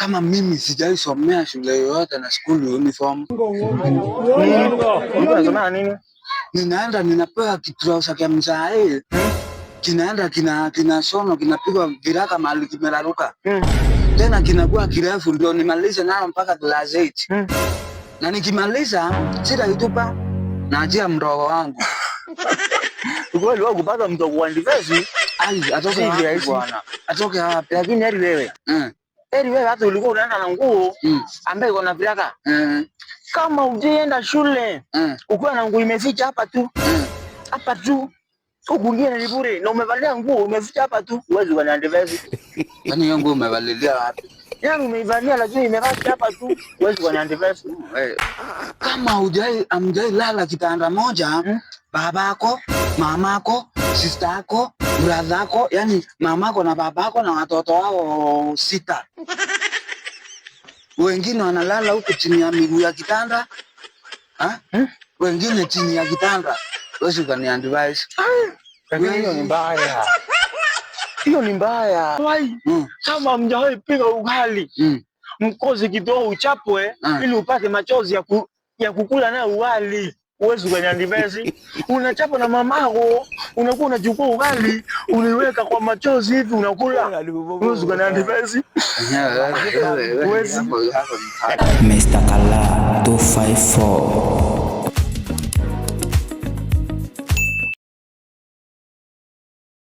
Kama mimi sijaisomea shule yoyote na school uniform. Ulikuwa unasomea nini? Ninaenda ninapewa kitrausa kya mzae. Kinaenda kinashonwa, kinapigwa viraka mahali kimeraruka. Tena kinakuwa kirefu ndio nimalize nayo mpaka class 8. Na nikimaliza sitaitupa, naachia mdogo wangu. Ukweli wao kupata mtu wa kuandivesi Ai, atoke si wapi rahisi. bwana? Atoke wapi? Lakini heri wewe. Heri wewe hata ulikuwa unaenda na nguo ambayo iko na viraka. Kama ujienda shule ukiwa na nguo imeficha hapa tu. Hapa tu. Huku kwingine ni bure na umevalia nguo umeficha hapa tu, huwezi ukaniandivesi. Kwani hiyo nguo umevalilia wapi? Yaani umeivalia lakini imebaki hapa tu, huwezi ukaniandivesi. Kama hamjai lala kitanda moja, babako, mamako, sister yako, brother yako, yani mamako na babako na watoto wao 6. Wengine wanalala huku chini ya miguu ya kitanda. Ha? Wengine chini ya kitanda. Wewe ukaniadvise. Lakini hiyo ni mbaya. Hiyo ni mbaya. Wai, kama hamjawahi pika ugali, mkozi kidogo uchapwe ili upate machozi ya kukula nayo ugali. Huwezi ukaniadvise. Unachapa na mamako, unakuwa unachukua ugali, unaiweka kwa machozi hivi unakula. Huwezi ukaniadvise. Huwezi. Mr. Kala 254.